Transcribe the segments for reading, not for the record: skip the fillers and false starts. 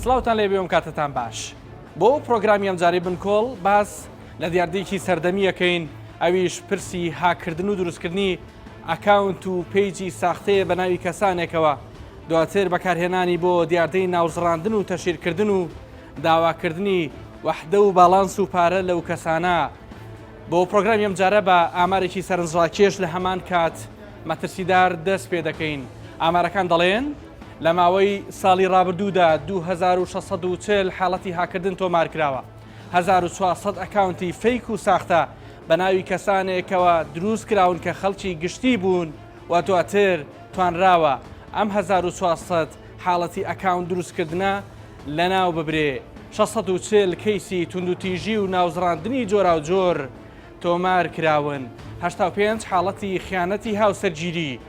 سڵاوتان لێبێ و کاتتان باش. بۆ پرۆگرامی ئەمجارەی بنکۆڵ باس لە دیاردەیەکی سەردەمییەکەین ئەویش پرسی هاککردن و دروستکردنی ئەکاونت و پەیجی ساختەیە بە ناوی کەسانێکەوە دواتر بەکارهێنانی بۆ دیاردەی ناوزڕاندن و تەشیرکردن و داواکردنی وەحدە و باڵانس و پارە لەو کەسانە بۆ پرۆگرامی ئەمجارە بە ئامارێکی سەرنجڕاکێش لە هەمان کات مەترسیدار دەست پێ دەکەین. ئامارەکان دەڵێن، لە ماوەی ساڵی ڕابردوودا 2640 حاڵەتی هاککردن تۆمارکراوە، 1400 ئەکاونتی fake و ساختە بە ناوی کەسانێکەوە دروست کراون کە خەڵکی گشتی بوون و دواتر توانراوە ئەم 1400 حاڵەتی ئەکاونت دروستکردنە لەناو ببرێ. 640 کەیسی توندوتیژی و ناوزڕاندنی جۆراوجۆر تۆمار کراون، 85 حاڵەتی خیانەتی هاوسەرگیری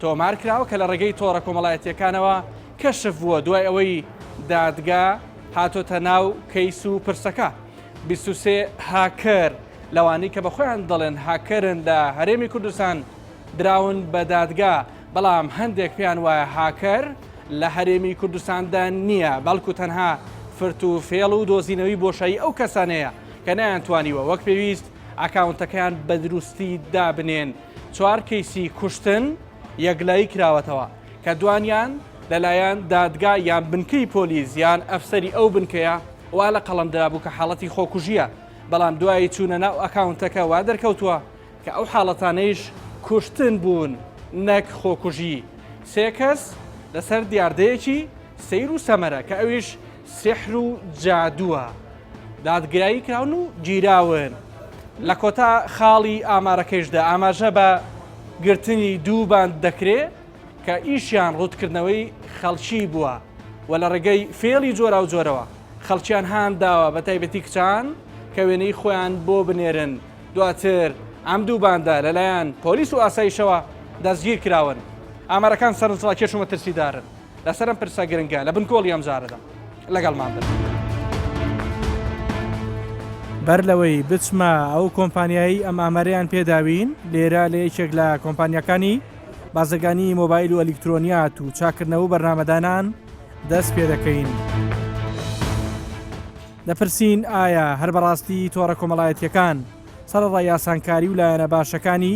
تۆمار کراوە کە لە ڕێگەی تۆڕە کۆمەڵایەتییەکانەوە کەشف بووە دوای ئەوەی دادگا هاتۆتە ناو کەیس و پرسەکە. 23 هاکەر لەوانەی کە بە خۆیان دەڵێن هاکەرن لە هەرێمی کوردستان دراون بە دادگا، بەڵام هەندێک پێیان وایە هاکەر لە هەرێمی کوردستاندا نییە، بەڵکو تەنها فرت و فێڵ و دۆزینەوەی بۆشایی ئەو کەسانەیە کە نەیانتوانیوە وەک پێویست ئەکاونتەکەیان بە دروستی دابنێن. چوار کەیسی کوشتن یەکلایی کراوەتەوە کە دوانیان لەلایەن دادگا یان بنکەی پۆلیس یان ئەفسەری ئەو بنکەیە وا لە قەڵەم درابوو کە حاڵەتی خۆکوژییە، بەڵام دوای چوونە ناو ئەکاونتەکە وا دەرکەوتووە کە ئەو حاڵەتانەیش کوشتن بوون نەک خۆکوژی. سێ کەس لەسەر دیاردەیەکی سەیر و سەمەرە کە ئەویش سیحر و جادووە دادگایی کراون و گیراون. لە کۆتا خاڵی ئامارەکەیشدا ئاماژە بە گرتنی دوو باند دەکرێ کە ئیشیان ڕووتکردنەوەی خەڵکی بووە و لە ڕێگەی فێڵی جۆراوجۆرەوە خەڵکیان هان داوە بە تایبەتی کچان کە وێنەی خۆیان بۆ بنێرن دواتر ئەم دوو باندە لەلایەن پۆلیس و ئاسایشەوە دەستگیر کراون. ئامارەکان سەرنجڕاکێش و مەترسیدارن. لەسەر ئەم پرسە گرنگە لە بنکۆڵی ئەمجارەدا لەگەڵمان بن. بەر لەوەی بچمە ئەو کۆمپانیایەی ئەم ئامارەیان پێداوین، لێرە لە یەکێک لە کۆمپانیاکانی بازرگانی مۆبایل و ئەلیکترۆنیات و چاککردنەوە و بەرنامەدانان دەست پێدەکەین. دەپرسین ئایا هەر بەڕاستی تۆڕە کۆمەڵایەتییەکان سەرەڕای ئاسانکاری و لایەنە باشەکانی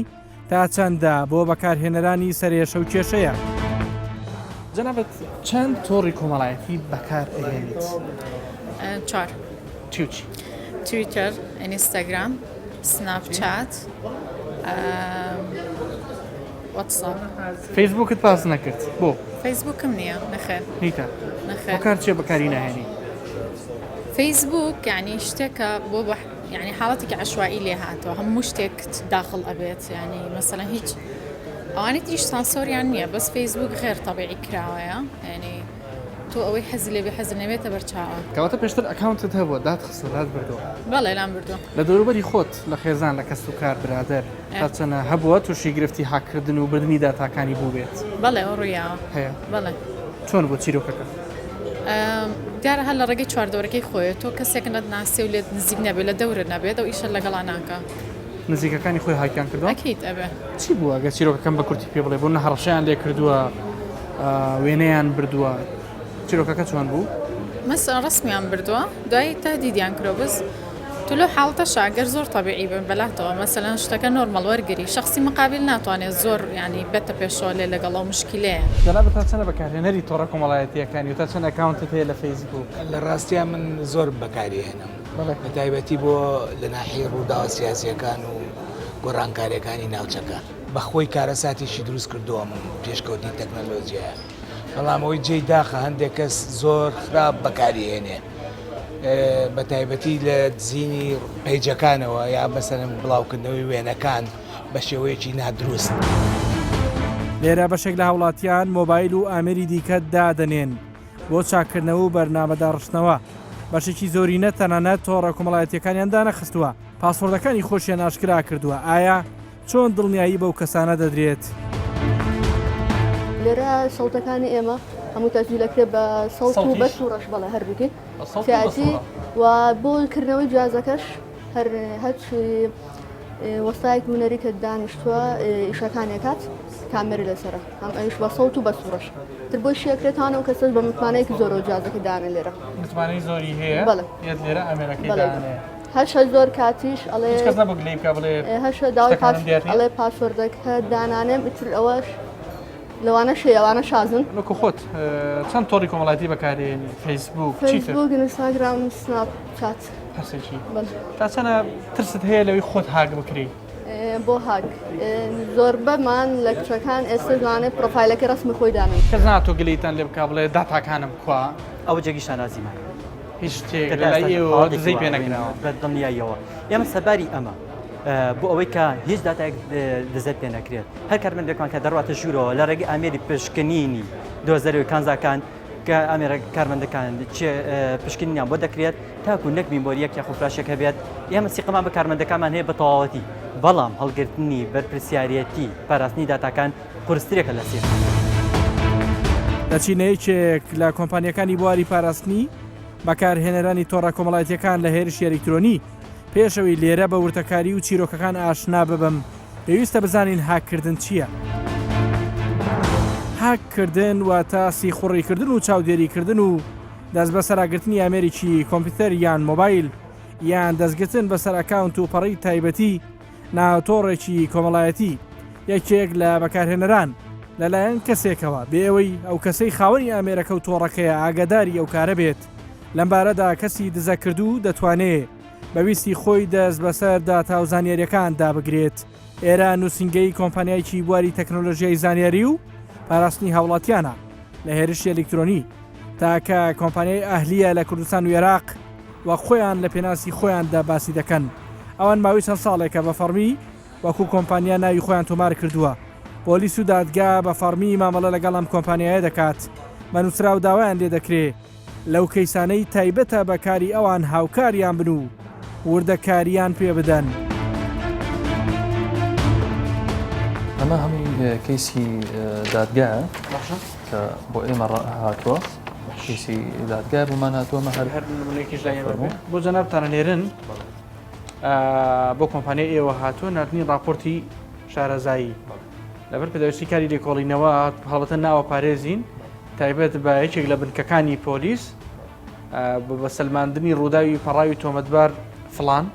تا چەندە بۆ بەکارهێنەرانی سەرێشە و کێشەیە؟ جەنابت چەند تۆڕی کۆمەڵایەتی بەکار ئەهێنیت؟ چوار. چی و چی؟ تویتەر، ئینستاگرام، سناپچات، واتساپ. فەیسبووکت پاس نەکرد بۆ؟ فەیسبووکم نییە نەخێر. نیتە؟ نەخێر. هۆکار چییە بەکاری ناهێنی؟ فەیسبووک یانی شتێکە بۆ بە یانی حاڵەتێکی عەشوائی لێ هاتووە هەموو شتێک داخڵ ئەبێت یانی مەسەلەن هیچ ئەوانی تریش سانسۆریان نییە بەس فەیسبووک غێر تەبیعی کراوەیە یانی تۆ ئەوەی حەزی لێ بێ حەزت نەبێتە بەرچاوە. کەواتە پێشتر ئەکاونتت هەبووە داتخستووە لات بردووە؟ بەڵێ لام بردووە. لە دەوروبەری خۆت لە خێزان لە کەس و کار برادەر تا چەنە هەبووە تووشی گرفتی هاککردن و بردنی داتاکانی بووبێت؟ بەڵێ ئەوە ڕوویاوە. هەیە؟ بەڵێ. چۆن بوو چیرۆکەکە؟ دیارە هەر لە ڕێگەی چواردەورەکەی خۆیە تۆ کەسێک نەتناسێ و لێت نزیک نەبێ لە دەورت نەبێت ئەو ئیشە لەگەڵا ناکا. نزیکەکانی خۆی هاکیان کردووە؟ ئەکید ئەبێ. چی بووە گەر چیرۆکەکەم بە کورتی پێ بڵێ بۆ نە هەڕەشەیان لێ کردووە وێنەیان بردووە چیرۆکەکە چۆن بوو؟ مەسەلەن ڕەسمیان بردووە دوایی تەهدیدیان کردووە بەس تۆ لەو حاڵەتەشا گەر زۆر تەبیعی بن بەلاتەوە مەسەلەن شتەکە نۆرمەڵ وەرگری شەخسی مقابل ناتوانێت زۆر یانی بێتە پێشەوە لێ لەگەڵ ئەو مشکیلەیە. جەنابت تا چەنە بەکارهێنەری تۆڕە کۆمەڵایەتییەکانی و تا چەند ئەکاونتت هەیە لە فەیسبووک؟ لە ڕاستیا من زۆر بەکاری هێنم بە تایبەتی بۆ لە ناحیەی ڕووداوە سیاسییەکان و گۆڕانکارییەکانی ناوچەکە. بە خۆی کارەساتێکی دروست کردووە ئەم پێشکەوتنی تەکنەلۆجیایە، بەڵام ئەوەی جێی داخە هەندێک کەس زۆر خراپ بەکاری هێنێ بە تایبەتی لە دزینی پەیجەکانەوە یا مەسەلەن بڵاوکردنەوەی وێنەکان بە شێوەیەکی نادروست. لێرە بەشێک لە هاوڵاتیان مۆبایل و ئامێری دیکە دادەنێن بۆ چاککردنەوە و بەرنامە داڕشتنەوە، بەشێکی زۆرینە تەنانەت تۆڕە کۆمەڵایەتییەکانیان دانەخستووە، پاسۆردەکانی خۆشیان ئاشکرا کردووە، ئایا چۆن دڵنیایی بەو کەسانە دەدرێت؟ لێرە سەوتەکانی ئێمە هەموو تەسجیل ئەکرێت بە سەوت و بە سوڕەش بەڵێ هەردووکی سیاسی و بۆ کردنەوەی جازەکەش هەر هەچ وەستایەکی هونەری کە دانیشتووە ئیشەکانی ئەکات. کامێری لەسەرە هەم ئەویش بە سەوت و بە سوڕەش تر بۆی شیەکرێتانە و کەسەش بە متمانەیەکی زۆرەوە جیازەکەی دانێ لێرە. متمانەی زۆری هەیە بەڵێ. یەت لێرە ئامێرەکەی بەڵێ. دانێ. هەشە زۆر کاتیش ئەڵێ هیچ کەس نەبوو گلەیی بکا بڵێ هەشە داوای شتەکانم دیار نییە؟ ئەڵێ password ەکە دانانێم ئیتر ئەوەش لەوانەش هەیە ئەوانە شازن. وەکو خۆت چەند تۆڕی کۆمەڵایەتی بەکارێنی؟ فەیسبووک چیتر؟ فەیسبووک، ئینستاگرام، سناپ چات. هەرسێکی. بەڵێ. تا چەنە ترست هەیە لەوەی خۆت هاک بکرێی؟ بۆ هاک زۆربەمان لە کچەکان ئێستا زانێ پرۆفایلەکەی ڕسمی خۆی دانن. کەس ناتۆ گلەیتان لێ بکا بڵێ داتاکانم کوا؟ ئەوە جێگەی شانازیمانە. هیچ شتێک لەلای ئێوەوە دزەی پێ نەکراوە. بە دڵنیاییەوە ئێمە سەرباری ئەمە بۆ ئەوەی کە هیچ داتایەک دزە پێ نەکرێت هەر کارمەندێکمان کە دەڕواتە ژوورەوە لە ڕێگەی ئامێری پشکنینی دۆزەرەوەی کانزاکان کە ئامێرە کارمەندەکان پشکنینیان بۆ دەکرێت تاکو نەک میمۆریەک یاخۆ فراشێک هەبێت ئێمە سیقەمان بە کارمەندەکانمان هەیە بە تەواوەتی بەڵام هەڵگرتنی بەرپرسیارەتی پاراستنی داتاکان قورسترێکە لە سیقە. دەچینە یەکێک لە کۆمپانیەکانی بواری پاراستنی بەکارهێنەرانی تۆڕە کۆمەڵایەتیەکان لە هێرشی ئەلیکترۆنی، پێش ئەوەی لێرە بە وردەکاری و چیرۆکەکان ئاشنا ببم پێویستە بزانین هاککردن چییە؟ هاککردن واتە سیخوڕیکردن و چاودێریکردن و دەستبەسەراگرتنی ئامێرێکی کۆمپیوتەر یان مۆبایل یان دەستگرتن بەسەر ئەکاونت و پەڕەی تایبەتی ناو تۆڕێکی کۆمەڵایەتی یەکێک لە بەکارهێنەران لەلایەن کەسێکەوە بێ ئەوەی ئەو کەسەی خاوەنی ئامێرەکە و تۆڕەکەیە ئاگاداری ئەو کارە بێت لەمبارەدا کەسی دزەکردوو دەتوانێ بە ویستی خۆی دەست بەسەر داتا و زانیاریەکاندا بگرێت. ئێرە نووسینگەی کۆمپانیایکی بواری تەکنۆلۆژیای زانیاری و پاراستنی هاوڵاتیانە لە هێرشی ئەلیکترۆنی. تاکە کۆمپانیای ئەهلیە لە کوردستان و ئێراق و خۆیان لە پێناسی خۆیاندا باسی دەکەن. ئەوان ماوەی چەند ساڵێکە بە فەڕمی وەکو کۆمپانیا ناوی خۆیان تۆمار کردووە. پۆلیس و دادگا بە فەڕمی مامەڵە لەگەڵ ئەم کۆمپانیایە دەکات. بە نووسراو داوایان لێدەکرێ لەو کەیسانەی تایبەتە بە کاری ئەوان هاوکاریان بن و وردەکارییان پێ بدەن. ئەمە هەمووی کەیسی دادگایە کە بۆ ئێمە هاتووە کەیسی دادگای بۆمان هاتووە مە هەر هەر نمونەیەکیش لای ئێمە بێ بۆ جەنابتانە نێرن بۆ کۆمپانیای ئێوە هاتووە ناردنی ڕاپۆرتی شارەزایی لەبەر پێداویستی کاری لێکۆڵینەوە هەڵبەتە ناوە پارێزین تایبەت بە یەکێک لە بنکەکانی پۆلیس بە سەلماندنی ڕووداوی پەڕاوی تۆمەتبار فڵان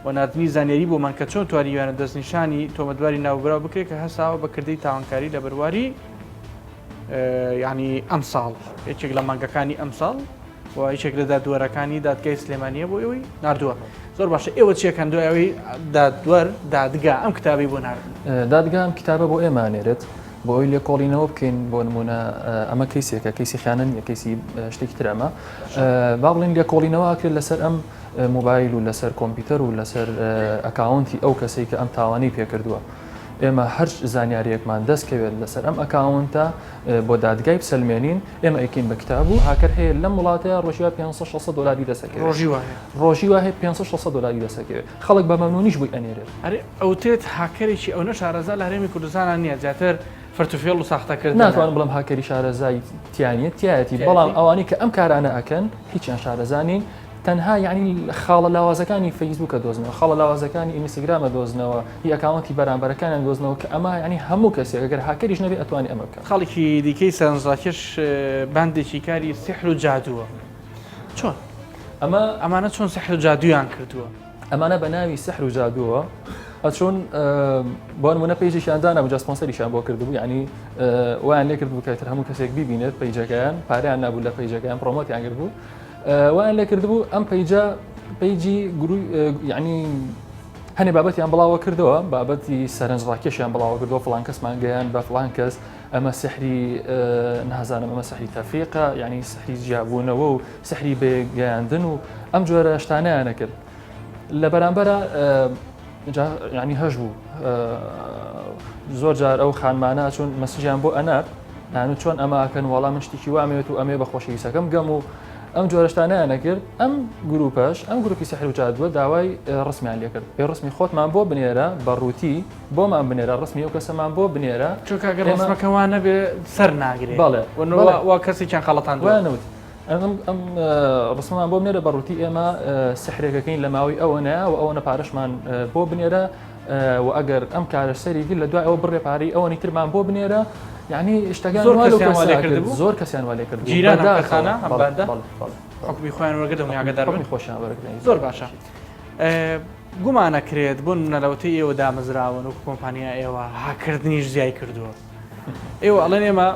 و ناردنی زانیاری بۆمان کە چۆن توانیویانە دەستنیشانی تۆمەتباری ناوبراو بکرێت کە هەساوە بە کردەی تاوانکاری لە بەرواری یعنی ئەمساڵ یەکێک لە مانگەکانی ئەمساڵ و یەکێک لە دادوەرەکانی دادگای سلێمانیە بۆ ئێوەی ناردووە زۆر باشە ئێوە چیەکەن دوای ئەوەی دادوەر دادگا ئەم کتابی بۆ ناردن دادگا ئەم کتابە بۆ ئێمە نێرێت بۆ ئەوی لێکۆڵینەوە بکەین بۆ نمونە ئەمە کەیسێکە کەیسی خیانە نیە کەیسی شتێکی تر ئەمە با بڵێن لێکۆڵینەوە ئەکرێت لەسەر ئەم مۆبایل و لەسەر کۆمپیوتەر و لەسەر ئەکاونتی ئەو کەسەی کە ئەم تاوانەی پێکردووە ئێمە هەر زانیاریەکمان دەست کەوێت لەسەر ئەم ئەکاونتە بۆ دادگای بسەلمێنین ئێمە ئەیکەین بە کتاب و هاکەر هەیە لەم وڵاتەیە ڕۆژی وا 500 600 دۆلاری دەسەکەوێت ڕۆژی وایە ڕۆژی وا هەیە 500 600 دۆلاری دەسەکەوێت خەڵک بە مەمنونیش بۆی ئەنێرێت. ئەرێ ئەوترێت هاکەرێکی ئەونە شارەزا لە هەرێمی کوردستانا نیە زیاتر فرتوفێڵ و ساختەکردنە. ناتوانم بڵێم هاکەری شارەزای تیا نیە تیایەتی بەڵام ئەوانەی کە ئەم کارانە ئەکەن هیچیان شارەزا نین تەنها یعنی خاڵە لاوازەکانی فەیسبوک ئەدۆزنەوە خاڵە لاوازەکانی ئینستاگرام ئەدۆزنەوە هی ئەکاونتی بەرامبەرەکانیان دۆزنەوە کە ئەمە یعنی هەموو کەسێک ئەگەر هاکەریش نەبێ ئەتوانێ ئەمە بکات. خاڵێکی دیکەی سەرنجڕاکێش باندێکی کاری سیحر و جادووە چۆن؟ ئەمە ئەمانە چۆن سحر و جادوویان کردووە؟ ئەمانە بە ناوی سحر و جادووە ئەچون بۆ نمونە page ێکیان دانا بوو جا سپۆنسەریشیان بۆ کردبوو یعنی وایان لێ کردبوو کە تر هەموو کەسێک بیبینێت page ەکەیان پارەیان نابوو لە page ەکەیان promote یان کردبوو وایان لێ کردبوو ئەم page ە page ی گروی یعنی هەنێ بابەتیان بڵاوە کردەوە بابەتی سەرنجڕاکێشیان بڵاوە کردەوە فڵان کەسمان گەیان بە فڵان کەس ئەمە سحری نازانم ئەمە سحری تەفریقە یعنی سحری جیابوونەوە و سحری بەیەکگەیاندن و ئەم جۆرە شتانەیان ئەکرد لە بەرامبەرا ینی هەش بوو زۆر جار ئەو خانمانە چون message یان بۆ ئەنارد یانو چۆن ئەمە ئەکەن وەڵام من شتێکی وامێت و ئەمێ بە خۆشەویستەکەم گەم و ئەم جۆرەشتانیان نەکرد ئەم گروپەش ئەم گروپی سەحر و جادووە داوای ڕسمیان لێکرد پێ ڕسمی خۆتمان بۆ بنێرە بە ڕووتی بۆمان بنێرە ڕسمی ئەو کەسەمان بۆ بنێرە چونکە ئەگەر ڕسمەکە وا نەبێ سەر ناگرێ بەڵێ وا کەسێکیان خەڵەتاندووە. وانەوت ئەم ئەم ڕسممان بۆ بنێرە بە ڕووتی ئێمە سحرێکەکەین لە ماوەی ئەوەنەیە و ئەوەنە پارەشمان بۆ بنێرە. و ئەگەر ئەم کارە سەری گرت لە دوای ئەوە بڕێ پارەی ئەوەنی ترمان بۆ بنێرە یعنی شتەکان زۆر کەسیان وا لێ کردبوو؟ زۆر کەسیان وا لێ کردبوو جیران ئەم بەداخەوە. کەسانە، ئەم بەڵێ، باندە؟ بەڵێ، بەڵێ. حوکمی خۆیان وەرگرت هەمووی ئاگادار بن حوکمی خۆشیان وەرگرت زۆر باشە گومانەکرێت بۆ نمونە لەوەتەی ئێوە دامەزراون وەکو کۆمپانیا ئێوە هاکردنیش زیای کردووە ئێوە ئەڵێن ئێمە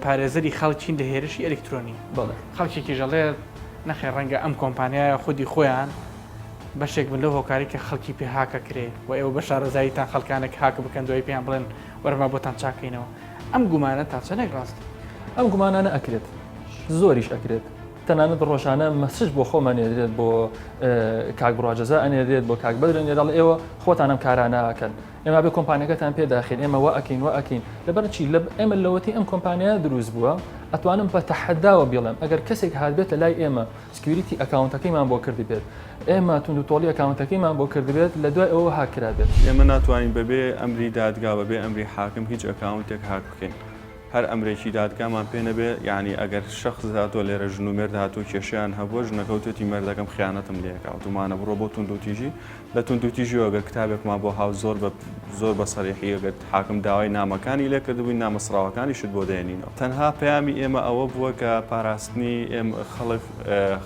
پارێزەری خەڵکین لە هێرشی ئەلکترۆنی خەڵکێکیش ئەڵێ نەخێر ڕەنگە ئەم کۆمپانیایە خودی خۆیان بەشێک بن لەو هۆکاری کە خەڵکی پێ هاکە کرێ و ئێوە بە شارەزاییتان خەڵکانێک هاک بکەن دوای پێیان بڵێن وەرە با بۆتان چاکەینەوە ئەم گومانە تا چەندێک ڕاستە؟ ئەم گومانانە ئەکرێت زۆریش ئەکرێت تەنانەت ڕۆژانە message بۆ خۆمان ئەنێرێت بۆ کاک بڕوا جەزا ئەنێرێت بۆ کاک بەدر ئەنێرێت ئەڵێ ئێوە خۆتان ئەم کارانە ئەکەن ئێمە بێ کۆمپانیەکەتان پێ داخین ئێمە وا ئەکەین وا ئەکەین لەبەر چی لە ئێمە لەوەتی ئەم کۆمپانیا دروست بووە ئەتوانم بە تەحەداوە بیڵێم ئەگەر کەسێک هاتبێتە لای ئێمە security account ەکەیمان بۆ کردبێت ئێمە توندوتۆڵی account ەکەیمان بۆ کردبێت لە دوای ئەوە هاک کرابێت. ئێمە ناتوانین بەبێ ئەمری دادگا بەبێ ئەمری حاکم هیچ account ێک هاک بکەین هەر ئەمرێکی دادگامان پێ نەبێ یانی ئەگەر شەخس هاتووە لێرە ژن و مێرد هاتووە کێشەیان هەبووە ژنەکە وتوێتی مێردەکەم خیانەتم لێ ئەکا وتومانە بڕۆ بۆ توندوتیژی لە توندوتیژیەوە گەر کتابێکمان بۆ هاو زۆر بە زۆر بە سەریحی ئەگەر حاکم داوای نامەکانی لێ کردبووین نامە سڕاوەکانیشت بۆ دەێنینەوە تەنها پەیامی ئێمە ئەوە بووە کە پاراستنی ئێمە خەڵک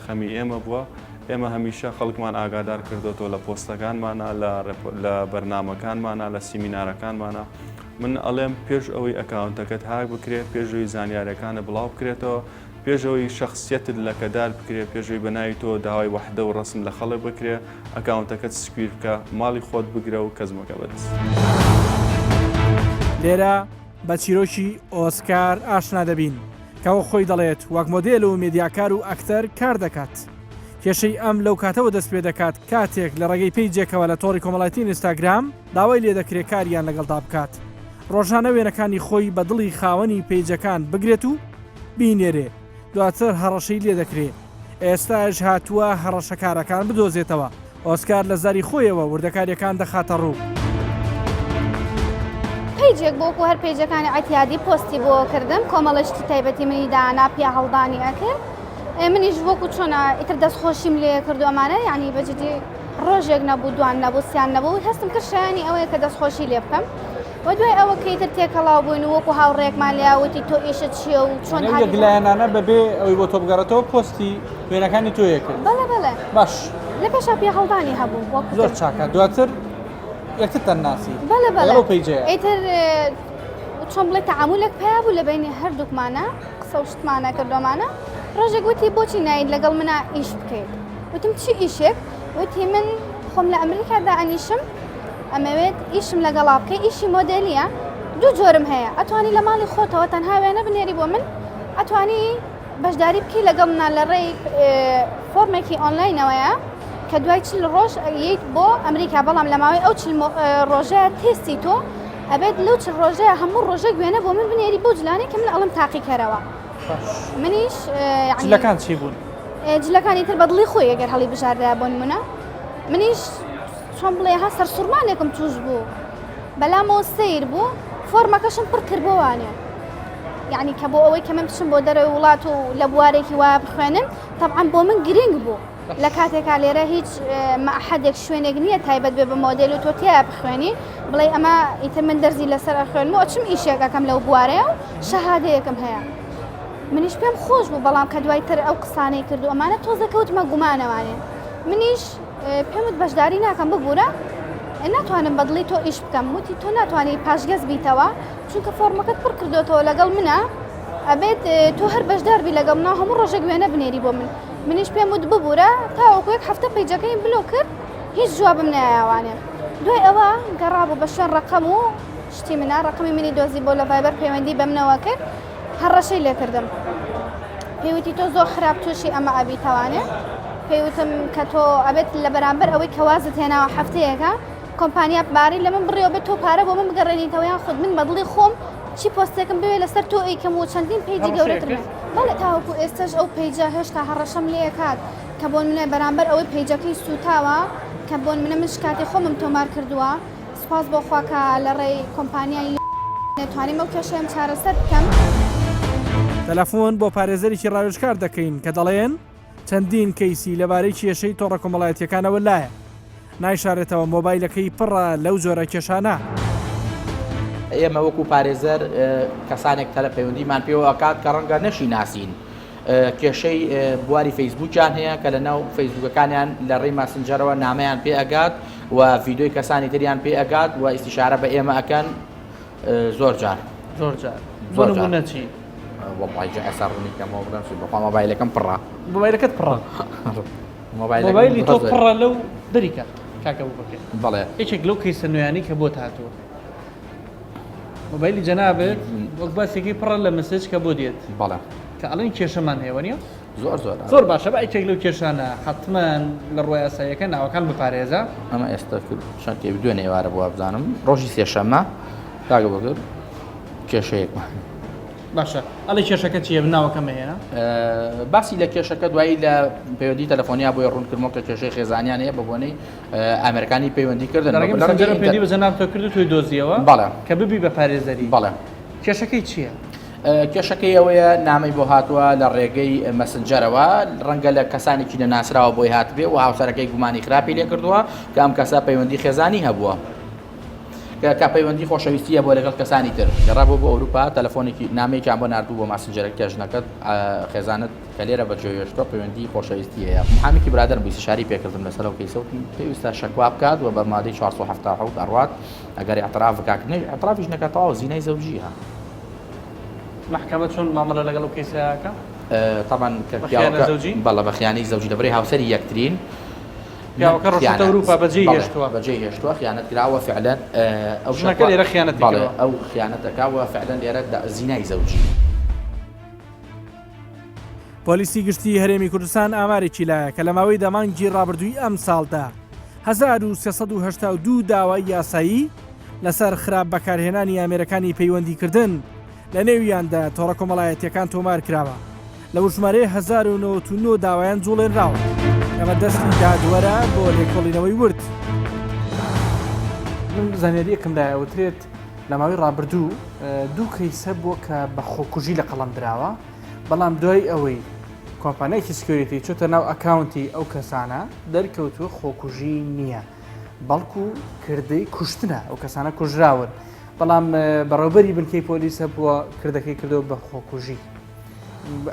خەمی ئێمە بووە ئێمە هەمیشە خەڵکمان ئاگادار کردۆتەوە لە پۆستەکانمانە لە لە بەرنامەکانمانە لە سیمینارەکانمانە من ئەڵێم پێش ئەوەی account ەکەت هاک بکرێ پێش ئەوەی زانیارەکانت بڵاو بکرێتەوە پێش ئەوەی شەخسیەتت لەکەدار بکرێ پێش ئەوەی بە ناوی تۆ داوای وەحدە و ڕەسم لە خەڵک بکرێ account ەکەت secure بکە ماڵی خۆت بگرە و کەس مەکە بە دز. لێرە بە چیرۆکی ئۆسکار ئاشنا دەبین کە وەک خۆی دەڵێت وەک مۆدێل و مێدیاکار و ئەکتەر کار دەکات. کێشەی ئەم لەو کاتەوە دەست پێدەکات کاتێک لە ڕێگەی پەیجێکەوە لە تۆڕی کۆمەڵایەتی ئینستاگرام داوای لێدەکرێ کاریان لەگەڵدا بکات ڕۆژانە وێنەکانی خۆی بە دڵی خاوەنی پەیجەکان بگرێت و بینێرێ دواتر هەڕەشەی لێدەکرێ ئێستاش هاتووە هەڕەشەکارەکان بدۆزێتەوە ئۆسکار لە زاری خۆیەوە وردەکاریەکان دەخاتە ڕوو. پەیجێک بۆ وەکو هەر پەیجەکانی عەتیادی پۆستی بۆ کردم کۆمەڵە شتی تایبەتی منی دانا پیا هەڵدانی ئەکرد منیش وەکو چۆنە ئیتر دەستخۆشیم لێ کرد و ئەمانە یعنی بەجدی ڕۆژێک نەبوو دوان نەبوو سیان نەبوو هەستم کرد شایانی ئەوەیە کە دەستخۆشی لێ بکەم و دوای ئەوە کە ئیتر تێکەڵاو بووین و وەکو هاوڕێیەکمان لێیا وتی تۆ ئیشت چییە و چۆن یەک هاتیتە لایەنانە بەبێ ئەوەی بۆ تۆ بگەڕێتەوە پۆستی وێنەکانی تۆیە کرد بەڵێ بەڵێ باش لە پێشا پێهەڵدانی هەبوو وەکو زۆر چاکە دواتر یەکترتان ناسی بەڵێ بەڵێ لەو پەیجەیە ئیتر چۆن بڵێ تەعامولێک پەیا بوو لە بەینی هەردووکمانە قسە و شتمانە کردۆمانە ڕۆژێک وتی بۆچی نایت لەگەڵ منا ئیش بکەیت وتم چی ئیشێک وتی من خۆم لە ئەمریکا دائەنیشم ئەمەوێت ئیشم لەگەڵا بکەی ئیشی مۆدێلیە دوو جۆرم هەیە ئەتوانی لە ماڵی خۆتەوە تەنها وێنە بنێری بۆ من ئەتوانی بەشداری بکەی لەگەڵ منا لە ڕێی فۆرمێکی ئۆنلاینەوەیە کە دوای چل ڕۆژ یەیت بۆ ئەمریکا بەڵام لە ماوەی ئەو چل ڕۆژەیە تێستی تۆ ئەبێت لەو چل ڕۆژەیە هەموو ڕۆژێک وێنە بۆ من بنێری بۆ جلانێک کە من ئەڵم تاقیکەرەوە منیش جلەکان چی بوون؟ جلەکانی تر بەدڵی خۆی ئەگەر هەڵی بژاردە بۆ نمونە منیش چۆن بڵێ ها سەرسوڕمانێکم توش بوو بەلامەوە سیر بوو فۆرمەکەشم پڕ کرد بۆ وانێ یعنی کە بۆ ئەوەی کە من بچم بۆ دەرەوەی وڵات و لە بوارێکی وایە بخوێنم طبعا بۆ من گرنگ بوو لە کاتێکا لێرە هیچ مەعهەدێک شوێنێک نییە تایبەت بێ بە مۆدێل و تۆ تیا بخوێنی بڵێ ئەمە ئیتر من دەرزی لەسەر ئەخوێنم و ئەچم ئیشێک ئەکەم لەو بوارەیە و شەهادەیەکم هەیە منیش پێم خۆش بوو بەڵام کە دوای تر ئەو قسانەی کرد و ئەمانە تۆزە کەوتمە گومانەوانێ منیش پێم وت بەشداری ناکەم ببوورە ناتوانم بەدڵی تۆ ئیش بکەم وتی تۆ ناتوانانی پاشگەز بیتەوە چونکە فۆرمەکەت پڕ کردوێتەوە لەگەڵ منە ئەبێت تۆ هەر بەشدار بی لەگەڵ منە هەموو ڕۆژێک وێنە بنێری بۆ من منیش پێم وت ببوورە تاوەکو یەک هەفتە پەیجەکەیم بلۆک کرد هیچ جوابم نایاوانێ دوای ئەوە گەڕابوو بە شوێن ڕەقەم و شتی منە ڕەقەمی منی دۆزی بۆ لە ڤایبەر پەیوەندی بە منەوە کرد هەڕەشەی لێکردم پێی وتی تۆ زۆر خراپ تووشی ئەمە ئەبیتەوانێ پێی وتم کە تۆ ئەبێت لە بەرامبەر ئەوەی کە وازت هێناوە هەفتەیەکە کۆمپانیا پارەی لە من بڕیەوە بێت تۆ پارە بۆ من بگەڕێنیتەوە یان خود من بەدڵی خۆم چی پۆستێکم بوێ لەسەر تۆ ئەیکەم و چەندین پەیجی گەورەتر بەڵێ تاوەکو ئێستاش ئەو پەیجە هێشتا هەڕەشەم لێکات کە بۆ منە بەرامبەر ئەوەی پەیجەکەی سووتاوە کە بۆ منە من شکاتی خۆمم تۆمار کردووە سوپاس بۆ خوا کە لە ڕێی کۆمپانیای توانیم ئەو کێشەیەم چارەسەر بکەم. تەلەفۆن بۆ پارێزەرێکی ڕاوێژکار دەکەین کە دەڵێن چەندین کەیسی لەبارەی کێشەی تۆڕە کۆمەڵایەتییەکانەوە لایە. نایشارێتەوە مۆبایلەکەی پڕە لەو جۆرە کێشانە. ئێمە وەکو پارێزەر کەسانێک تەلە پەیوەندیمان پێوە ئەکات کە ڕەنگە نەشی ناسین کێشەی بواری فەیسبوکیان هەیە کە لە ناو فەیسبوکەکانیان لە ڕێی ماسنجەرەوە نامەیان پێ ئەگات و ڤیدۆی کەسانی تریان پێ ئەگات و ئیستیشارە بە ئێمە ئەکەن زۆر جار زۆر جار زۆر نمونە چی وەڵڵای جا ئێستا ڕوونی کەمەوە بڵێم چی بەخوا مۆبایلەکەم پڕە مۆبایلەکەت پڕە مۆبایلی تۆ پڕە لەو دەریکە کاکە بکە بەڵێ یەکێک لەو کەیسە نوێیانەی کە بۆت هاتووە مۆبایلی جەنابت وەک باسێکی پڕە لە message کە بۆ دێت بەڵێ کە ئەڵێن کێشەمان هەیە وەنیە زۆر زۆر زۆر باشە بە یەکێک لەو کێشانە حتمما لە ڕووی یاساییەکە ناوەکان بپارێزە ئەمە ئێستا چەند کێ دوێنێ ئێوارە بووە بزانم ڕۆژی سێشەممە کاکە بەکر کێشەیەکمان باشە ئەڵێ کێشەکە چییە ناوەکە مەهێنە باسی لە کێشەکە دوایی لە پەیوەندی تەلەفۆنیا بۆی ڕوونکردمەوە کە کێشەی خێزانیان هەیە بە بۆنەی ئامێرەکانی پەیوەندی کردن پەیوەندی بە جەناب تۆ کرد و تۆی دۆزیەوە بەڵێ کە ببی بە پارێزەری بەڵێ کێشەکەی چییە؟ کێشەکەی ئەوەیە نامەی بۆ هاتووە لە ڕێگەی مەسنجەرەوە ڕەنگە لە کەسانێکی نەناسراوە بۆی هاتبێ و هاوسەرەکەی گومانی خراپی لێکردووە کە ئەم کەسە پەیوەندی خێزانی هەبووە کە پەیوەندی خۆشەویستی هەبووە لەگەڵ کەسانی تر گەڕابوو بۆ ئەوروپا تەلەفۆنێکی نامەیەکیان بۆ ناردوو بۆ ماسنجەرەکە کە ژنەکەت خێزانت کە لێرە بە جێهێشتووە پەیوەندی خۆشەویستی هەیە محامیکی برادەرم بوو ئیستیشاری پێکردم لەسەر ئەو کەیسە وتم پێویستە شەکوا بکات و بە مادەی 477 ئەڕوات ئەگەر اعتراف بکات نە اعترافیش نەکات تەواو زینای زەوجیە محکمە چۆن مامەڵە لەگەڵ ئەو کەیسە ئەکا؟ طبعا کە پیاوەکە بەڵێ بە خیانەی زەوجی لەبەرەی هاوسەری یەکترین پیاوەکە ڕۆشتە ئەوروپا بەجێی هێشتووە بەجێی هێشتووە خیانەت کراوە فعلا ئەو ژنەکە لێرە خیانەتی کردووە ئەو خیانەتەکە و فعلا لێرە زینای زەوجی. پۆلیسی گشتیی هەرێمی کوردستان ئامارێکی لایە کە لە ماوەی دە مانگی ڕابردووی ئەمساڵدا 1382 داوای یاسایی لەسەر خراپ بەکارهێنانی ئامێرەکانی پەیوەندیکردن لە نێویاندا تۆڕە کۆمەڵایەتییەکان تۆمار کراوە، لەو ژمارەیە 1099 داوایان جوڵێنراوە ئەمە دەستی دادوەرە بۆ لێکۆڵینەوەی ورد. من زانیارییەکم لایە وترێت لە ماوەی ڕابردوو دوو کەیس هەبووە کە بە خۆکوژی لە قەڵەم دراوە، بەڵام دوای ئەوەی کۆمپانیایەکی security چۆتە ناو ئەکاونتی ئەو کەسانە دەرکەوتووە خۆکوژی نییە بەڵکو کردەی کوشتنە ئەو کەسانە کوژراون بەڵام بەڕێوبەری بنکەی پۆلیس هەبووە کردەکەی کردەوە بە خۆکوژی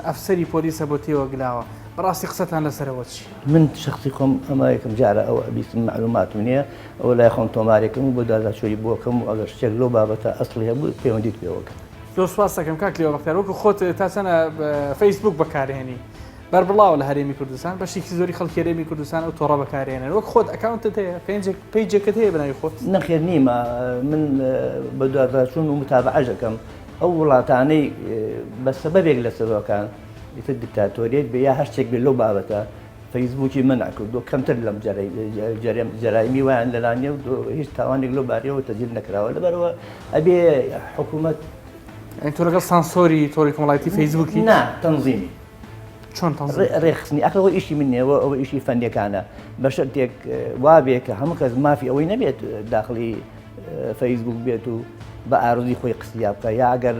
ئەفسەری پۆلیسە بۆ تێوە گلاوە بەڕاستی قسەتان لەسەرەوە چی؟ من شخصی خۆم ئەمە یەکەم جارە ئەوە ئەبیستم معلوماتم نییە ئەوە لای خۆم تۆمارێکم و بۆ داداچۆری بۆکەم و ئەگەر شتێک لەو بابەتە ئەسڵی هەبوو پەیوەندیت پێوەکەم. زۆر سوپاست دەکەم کاک لیوا بەختیار وەکو خۆت تا چەنە فەیسبوک بەکارهێنی بەربڵاوە لە هەرێمی کوردستان بەشێکی زۆری خەڵکی هەرێمی کوردستان ئەو تۆڕە بەکارهێنن وەک خۆت ئەکاونتت هەیە پێنجێک پەیجێکت هەیە بەناوی خۆت؟ نەخێر نیمە من بەدواداچوون و متابعەش دەکەم ئەو وڵاتانەی بە سەبەبێک لە سەرۆکان ئیتر دیکتاتۆریەت بێ یا هەر شتێک بێ لەو بابەتە فەیسبووکی مەنع کردووە کەمتر لەم جەرایمی وایان لەلا نییە و هیچ تاوانێک لەو بارەیەوە تەسجیل نەکراوە لەبەرەوە ئەبێ حکوومەت یانی تۆ لەگەڵ سانسۆری تۆڕی کۆمەڵایەتی فەیسبووکی؟ نا تەنزیمی. چۆن تەنزیم؟ ڕێکخستنی ئەخر ئەوە ئیشی من نییە ئەوە ئیشی فەنیەکانە بە شەرتێک وابێ کە هەموو کەس مافی ئەوەی نەبێت داخلی فەیسبووک بێت و بە ئارزوی خۆی قسیا بکە یا ئەگەر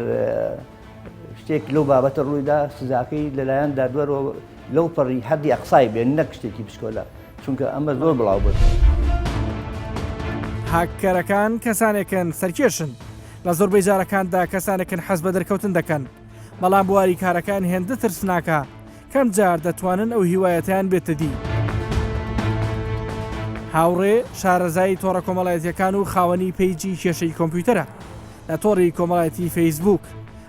شتێک لەو بابەتە ڕوویدا سزاکەی لەلایەن دادوەرەوە لەو پەڕی حەدی ئەقسای بێ نەک شتێکی بچکۆلە چونکە ئەمە زۆر بڵاو بوو. هاککەرەکان کەسانێکن سەرکێشن، لە زۆربەی جارەکاندا کەسانێکن حەز بە دەرکەوتن دەکەن، بەڵام بواری کارەکان هێندە ترسناکە کەم جار دەتوانن ئەو هیوایەتیان بێتە دی. هاوڕێ شارەزای تۆڕە کۆمەڵایەتیەکان و خاوەنی پەیجی کێشەی کۆمپیوتەرە لە تۆڕی کۆمەڵایەتی فەیسبووک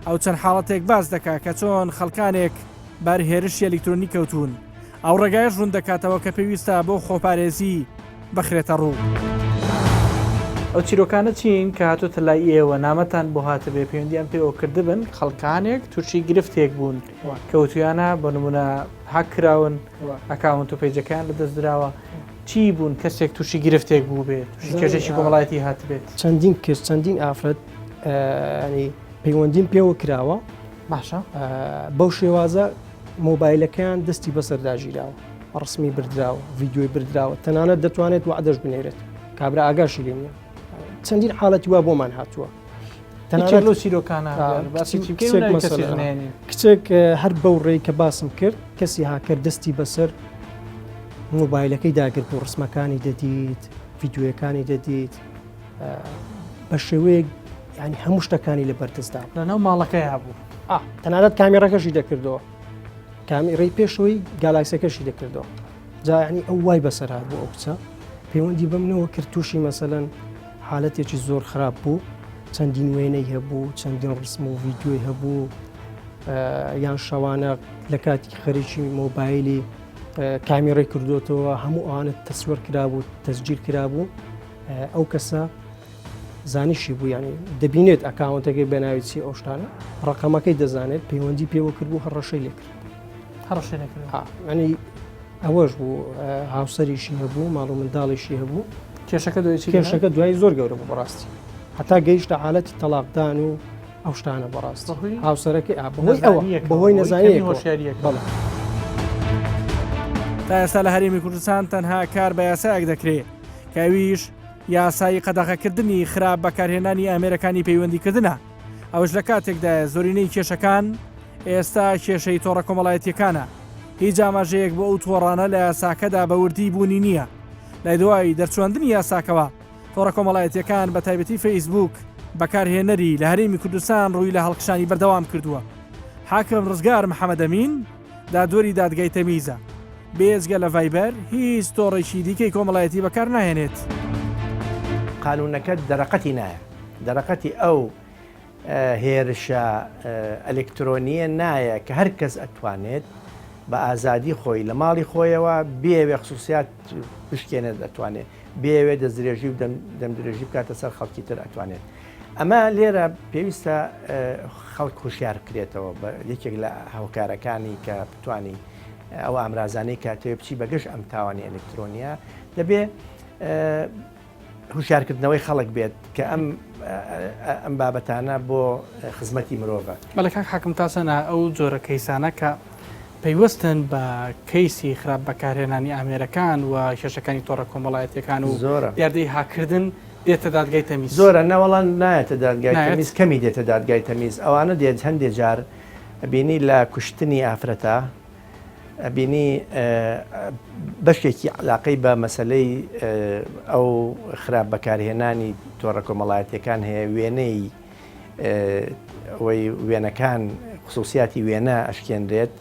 ئەو چەند حاڵەتێک باس دەکا کە چۆن خەڵکانێک بەر هێرشی ئەلیکترۆنی کەوتوون ئەو ڕێگایەش ڕوون دەکاتەوە کە پێویستە بۆ خۆپارێزی بخرێتە ڕوو. ئەو چیرۆکانە چین کە هاتۆتە لای ئێوە نامەتان بۆ هاتبێ پەیوەندیان پێوە کردبن خەڵکانێک تووشی گرفتێک بوون کەوتویانە بۆ نمونە هاک کراون ئەکاونت و پەیجەکەیان لەدەست دراوە چی بوون کەسێک تووشی گرفتێک بوو بێت تووشی کێشێکی کۆمەڵایەتی هاتبێت چەندین کەس چەندین ئافرەت ینی پەیوەندیم پێوە کراوە باشە بەو شێوازە مۆبایلەکەیان دەستی بەسەردا گیراوە ڕسمی بردراوە ڤیددیۆی بردراوە تەنانەت دەتوانێت وعدەش بنێرێت کابرا ئاگاشی لێ نییە چەندین حاڵەتی وا بۆمان هاتووە تەنانەت لەو چیرۆکانە کچێک هەر بەو ڕێی کە باسم کرد کەسی هاکەر دەستی بەسەر مۆبایلەکەی داگرت بوو ڕسمەکانی دەدیت ڤیدیۆیەکانی دەدیت بە شێوەیەک ینی هەموو شتەکانی لە بەردەستدا لەناو ماڵەکەی هەبوو تەنانەت کامیڕەکەشی دەکردەوە کامیڕی پێشەوەی گالاکسەکەشی دەکردەوە جا یعنی ئەو وای بەسەر هات بۆ ئەو کچە پەیوەندی بە منەوە کرد تووشی مەسەلەن حالەتێکی زۆر خراپ بوو چەندین وێنەی هەبوو چەندین ڕسم و ڤیدیۆی هەبوو یان شەوانە لە کاتی خەریکی مۆبایلی کامیڕی کردوێتەوە هەموو ئەوانە تەسوەر کرابوو تەسجیل کرابوو ئەو کەسە زانیشی بوو ینی دەبینێت ئەکاونتەکەی بەناوی چی ئەو شتانە ڕقەمەکەی دەزانێت پەیوەندی پێوە کرد بوو هەڕەشەی لێکرد هەڕەشەی لێکرد ینی ئەوەش بوو هاوسەریشی هەبوو ماڵ و منداڵیشی هەبوو کێشەکە دوای چی کێشەکە دوای زۆر گەورە بوو بەڕاستی هەتا گەیشتە حالەتی تەلاقدان و ئەو شتانە بەڕاست هاوسەرەکەی بەهۆی ئەوە بەهۆی نەزانیەک هۆشیاریەک بەڵێ. تا ئێستا لە هەرێمی کوردستان تەنها کار بە یاسایەک دەکرێ کە ئەویش یاسای قەدەغەکردنی خراپ بەکارهێنانی ئامێرەکانی پەیوەندیکردنە ئەوش لە کاتێکدایە زۆرینەی کێشەکان ئێستا کێشەی تۆڕە کۆمەڵایەتیەکانە هیچ ئاماژەیەک بۆ ئەو تۆڕانە لە یاساکەدا بە وردی بوونی نییە لای دوای دەرچواندنی یاساکەوە تۆڕە کۆمەڵایەتیەکان بە تایبەتی فەیسبوک بەکارهێنەری لە هەرێمی کوردستان ڕووی لە هەڵکشانی بەردەوام کردووە حاکم ڕزگار محەمەدەمین دادوەری دادگای تەمیزە بێجگە لە ڤایبەر هیچ تۆڕێکی دیکەی کۆمەڵایەتی بەکار ناهێنێت. قانوونەکە دەرەقەتی نایە، دەرەقەتی ئەو هێرشە ئەلکترۆنییە نایە کە هەر کەس ئەتوانێت بە ئازادی خۆی لە ماڵی خۆیەوە بیەوێ خسوسیات بشکێنێت ئەتوانێت بیەوێ دەستدرێژی و دەمدرێژی بکاتە سەر خەڵکی تر ئەتوانێت ئەمە لێرە پێویستە خەڵک هۆشیار بکرێتەوە بە یەکێک لە هاوکارەکانی کە بتانی ئەو ئامرازانەی کە تێ بچی بەگەش ئەم تاوانی ئەلکترۆنیە دەبێ هوشیارکردنەوەی خەڵک بێت کە ئەم ئەم بابەتانە بۆ خزمەتی مرۆڤە. بەڵێ کاک حاکم تا چەنە ئەو جۆرە کەیسانە کە پەیوەستن بە کەیسی خراپ بەکارهێنانی ئامێرەکان و کێشەکانی تۆڕە کۆمەڵایەتیەکان و زۆرە. دیاردەی هاککردن دێتە دادگای تەمیز؟ زۆرە نەوەڵا نایەتە دادگای نایەت؟ تەمیز کەمی دێتە دادگای تەمیز ئەوانە دێت هەندێ جار ئەبینی لە کوشتنی ئافرەتە ئەبینی بەشێکی علاقەی بە مەسەلەی ئەو خراپ بەکارهێنانی تۆڕە کۆمەڵایەتیەکان هەیە وێنەی ئەوەی وێنەکان خصوصیاتی وێنە ئەشکێنرێت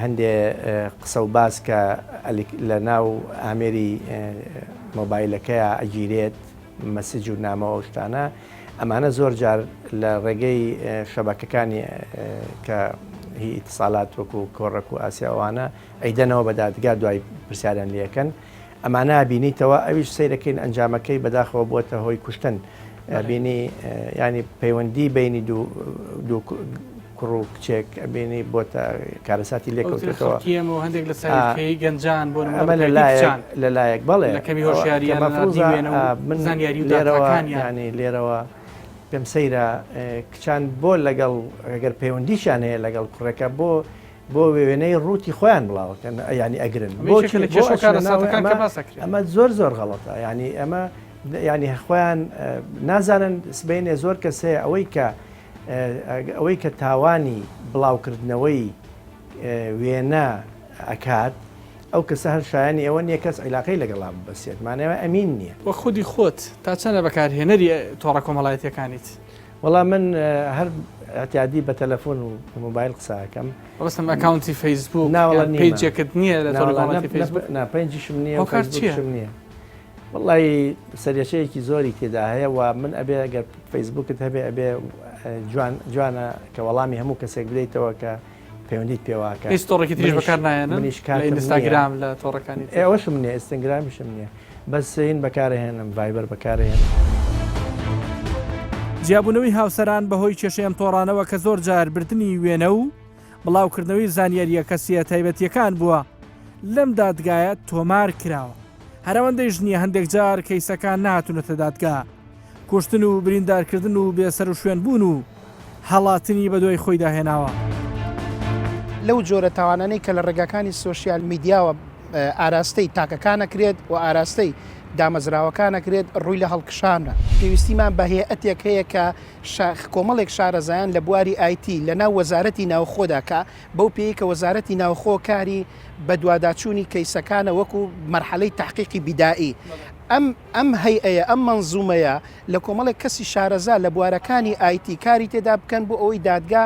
هەندێ قسە و باس کە لە ناو ئامێری مۆبایلەکەیا ئەگیرێت مەسج و نامە ئەو شتانە ئەمانە زۆر جار لە ڕێگەی شەبەکەکانی کە هی ئیتسالات وەکو کۆڕەک و ئاسیا ئەوانە ئەیدەنەوە بە دادگا دوای پرسیاریان لەکەن ئەمانە بینیتەوە ئەویش سەیرەکەین ئەنجامەکەی بەداخەوە بووەتە هۆی کوشتن بینی ینی پەیوەندی بینی دوو کوڕ و کچێک ئەبینی بۆتە کارەساتی لێکەوتێتەوە ئێمە هەندێک لە سەرکەی گەنجان بۆ ئەمە لەلایەک لەلایەک بەڵێ لە کەمی هۆشیاریان من زانیاری و لێرەوە ینی لێرەوە پێم سەیرە کچان بۆ لەگەڵ ئەگەر پەیوەندیشیان هەیە لەگەڵ کوڕێکە بۆ بۆ وێنەی ڕووتی خۆیان بڵاوەکەن ینی ئەگرن بۆ ئەمە زۆر زۆر غەڵەتە ینی ئەمە ینی خۆیان نازانن سبینێ زۆر کەس هەیە ئەوەی کە ئەوەی کە تاوانی بڵاوکردنەوەی وێنە ئەکات ئەو کەسە هەر شایانی ئەوە نییە کەس عیلاقەی لەگەڵا ببەسێت مانەوە ئەمین نییە. وەک خودی خۆت تا چەندە بەکارهێنەری تۆڕە کۆمەڵایەتییەکانیت؟ وەڵا من هەر ئیعتیادی بە تەلەفۆن و مۆبایل قسە ئەکەم. مەبەستم ئەکاونتی فەیسبووک یان پەیجێکت نییە لە تۆڕی کۆمەڵایەتی فەیسبووک؟ نا پەیجیشم نییە و هۆکار چییە؟ فەیسبووکیشم نییە. وەڵی سەرێشەیەکی زۆری تێدا هەیە و من ئەبێ ئەگەر فەیسبووکت هەبێ ئەبێ جوان جوانە کە وەڵامی هەموو کەسێک بدەیتەوە کە پەیوەندیت پێواکە هیچ تۆڕێکی تریش بەکار نایەنن منیش لە کاتم نییە. ئینستاگرام لە تۆڕەکانی تر؟ ئەوەشم نییە ئینستاگرامیشم نییە بەس هین بەکارهێنم ڤایبەر بەکارهێنم. جیابوونەوەی هاوسەران بەهۆی کێشەی ئەم تۆڕانەوە کە زۆر جار بردنی وێنە و بڵاوکردنەوەی زانیارییە کەسییە تایبەتییەکان بووە لەم دادگایە تۆمار کراوە. هەر ئەوەندەیش نییە هەندێک جار کەیسەکان نەهاتوونەتە دادگا. کوشتن و بریندارکردن و بێسەروشوێن بوون و هەڵاتنی بەدوای خۆیدا هێناوە. لەو جۆرە تاوانانەی کە لە ڕێگاکانی سۆشیال میدیاوە. ئاراستەی تاکەکان ئەکرێت و ئاراستەی دامەزراوەکان ئەکرێت ڕووی لە هەڵکشانە. پێویستیمان بە هەیئەتێک هەیە کە کۆمەڵێک شارەزایان لە بواری ئایتی لە ناو وەزارەتی ناوخۆدا کە بەو پێیەی کە وەزارەتی ناوخۆ کاری بەدواداچوونی کەیسەکانە وەکو مەرحەلەی تەحقیقی بیدائی ئەم ئەم هەیئەیە ئەم مەنزومەیە لە کۆمەڵێک کەسی شارەزا لە بوارەکانی ئایتی کاری تێدا بکەن بۆ ئەوەی دادگا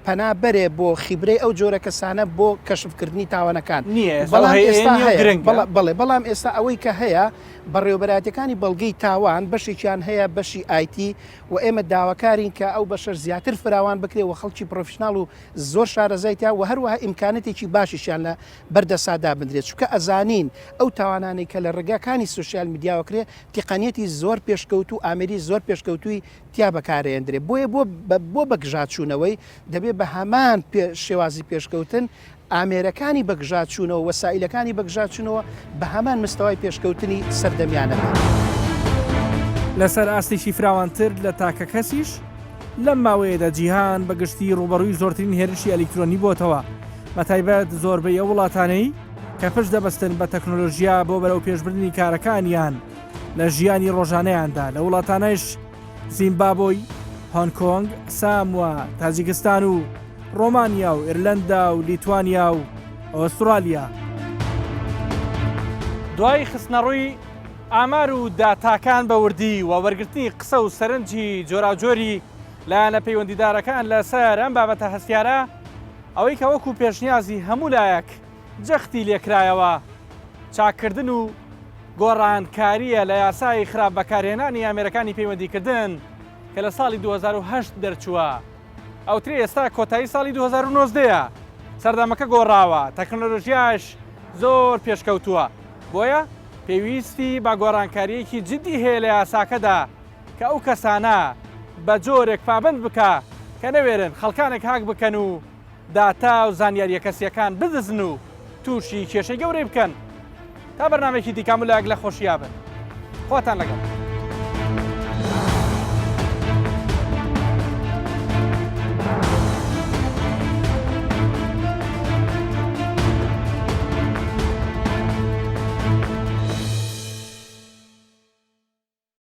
پەنا بەرێ بۆ خیبرەی ئەو جۆرە کەسانە بۆ کەشفکردنی تاوانەکان. نییە ئێستا بەڵام هەیە ئێستا نییە و هەیە. گرنگە. بەڵێ بەڵێ بەڵام ئێستا ئەوەی کە هەیە بەڕێوەبەرایەتیەکانی بەڵگەی تاوان بەشێکیان هەیە بەشی ئایتی و ئێمە داواکارین کە ئەو بەشەش زیاتر فراوان بکرێ و خەڵکی پرۆفیشناڵ و زۆر شارەزای تیا و هەروەها ئیمکانەتێکی باشیشیان لە بەر دەسا دابندرێت چونکە ئەزانین ئەو تاوانانەی کە لە ڕێگاکانی سۆشیال میدیاوە کرێ تقەنیەتی زۆر پێشکەوتوو ئامێری زۆر پێشکەوتووی تیا بەکارئێندرێ بۆیە بۆ بۆ بەگژاچوونەوەی دەبێ بە هەمان شێوازی پێشکەوتن ئامێرەکانی بەگژاچوونەوە وەسائیلەکانی بەگژاچوونەوە بە هەمان مستەوای پێشکەوتنی سەردەمیانە بێت. لەسەر ئاستێکی فراوانتر لە تاکەکەسیش، لەم ماوەیەدا جیهان بە گشتی ڕووبەڕووی زۆرترین هێرشی ئەلیکترۆنی بۆتەوە، بەتایبەت زۆربەی ئەو وڵاتانەی کە پشت دەبەستن بە تەکنۆلۆژیا بۆ بەرەوپێشبردنی کارەکانیان لە ژیانی ڕۆژانەیاندا لە وڵاتانەش زیمبابۆی، هۆنگ کۆنگ، ساموا، تاجیکستان و ڕۆمانیا و ئیرلەندا و لیتوانیا و ئوسترالیا. دوای خستنەڕووی ئامار و داتاکان بە وردی و وەرگرتنی قسە و سەرنجی جۆراوجۆری لایەنە پەیوەندیدارەکان لەسەر ئەم بابەتە هەستیارە، ئەوەی کە وەکو پێشنیازی هەموو لایەک جەختی لێکرایەوە، چاککردن و گۆڕانکارییە لە یاسای خراپ بەکارهێنانی ئامێرەکانی پەیوەندیکردن کە لە ساڵی 2008 دەرچووە. ئەوترێ ئێستا کۆتایی ساڵی 2019 یە، سەردەمەکە گۆڕاوە، تەکنۆلۆژیاش زۆر پێشکەوتووە، بۆیە پێویستی بە گۆڕانکارییەکی جدی هەیە لە یاساکەدا کە ئەو کەسانە بە جۆرێک پابەند بکا کە نەوێرن خەڵکانێک هاک بکەن و داتا و زانیارییە کەسییەکان بدزن و تووشی کێشەی گەورەی بکەن. تا بەرنامەیەکی دیکە هەموو لایەک لە خۆشییا بن. خواتان لەگەڵ.